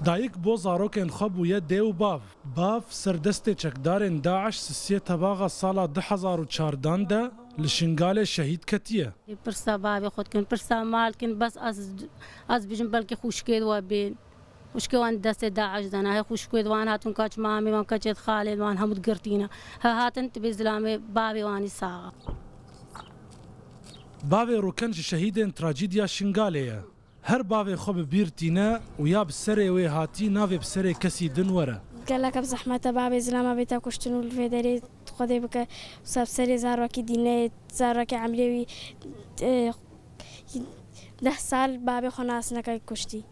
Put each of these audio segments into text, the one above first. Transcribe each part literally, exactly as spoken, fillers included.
Dayik bo zarokên xwe bûye dê û bav. Bav ser destê çekdarên DAIŞ sisiyê tebaxa sala du hezar û çardan de li Şingalê şehîd ketiye. Pirsa bavê xwe dikin, pirsa mal dikin, bes ez, ez bijim belkî xwişkê di we bên. Xwişkê wan destê DAIŞ de ne, hê xwişkê di wan hatin kaç mamê wan, keçê di xalê di wan hemû digirtîne. He hatin tibê zilamê bavê wanî sax e. Bavê Rûken ji şehîdên trajîdiya Şingalê ye. Her bavê xwe bi bîr tîne û ya bi serê wê hatî navê bi serê kesî din were. Gelek ev zehmet e, bavê zilama bête kuştin û li vê derê Xwedê bike wisa bi serê zarokî dîne, zarokê emrê wî, e, deh sal bavê xwe nas neke kuştî.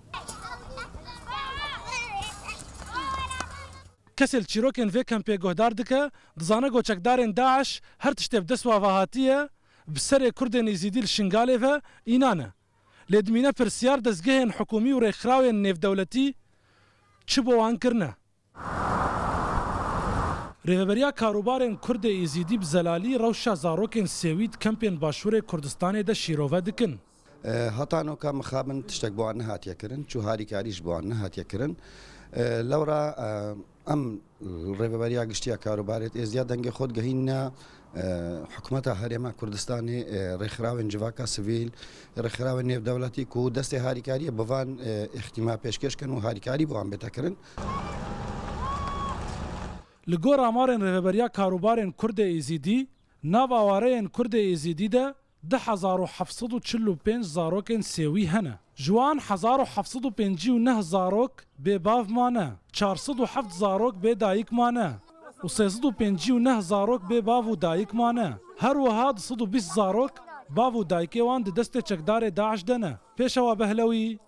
Kesê li çîrokên vê kempê guhdar dike, dizane ku çekdarên DAIŞ her tiştê bi dest wa ve hatiye, bi serê Kurdên Êzîdî li Şingalê ve înan e. Lê dimîne pirsyar dezgehên hikûmî û rêkxirawên nêvdewletî çi bo wan kirine? Rêveberiya Karûbarên Kurdê Êzîdî bi zelalî rewşa zarokên Sêwî di kempên Başûrê Kurdistanê de şîrove dikin. E, heta noka mixabin tiştek bo wan nehatiye kirin, çû harîkarî ji bo wan nehatiye kirin. E, lewra, e, em Rêveberiya Giştî ya Karûbarê Êzdiya dengê xwe digehînine, e, hikûmeta Herêma Kurdistanê, e, rêkxirawên civaka sivîl, rêkxirawên nêvdewletî ku destê harîkariyê bi van, e, îxtîma pêşkêş kin û harîkarî bi wan bête kirin. Li gor amarên Rêveberiya Karûbarên Kurdê Êzîdî, nav awareyên Kurdê Êzîdî de du hezar û heft sed û çil û pênc zarokên Sêwî hene. Ji wan hezar û heft sed û pêncî û neh zarok bê bav mane, çar sed û heft zarok bê dayik mane û sê sed û pêncî û neh zarok bê bav û dayik mane. Her wiha du sed û bîst zarok bav û dayikê wan di destê çekdarê DAIŞ de ne. Pêşewa Behlewî,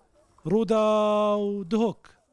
Rûdaw, Duhok.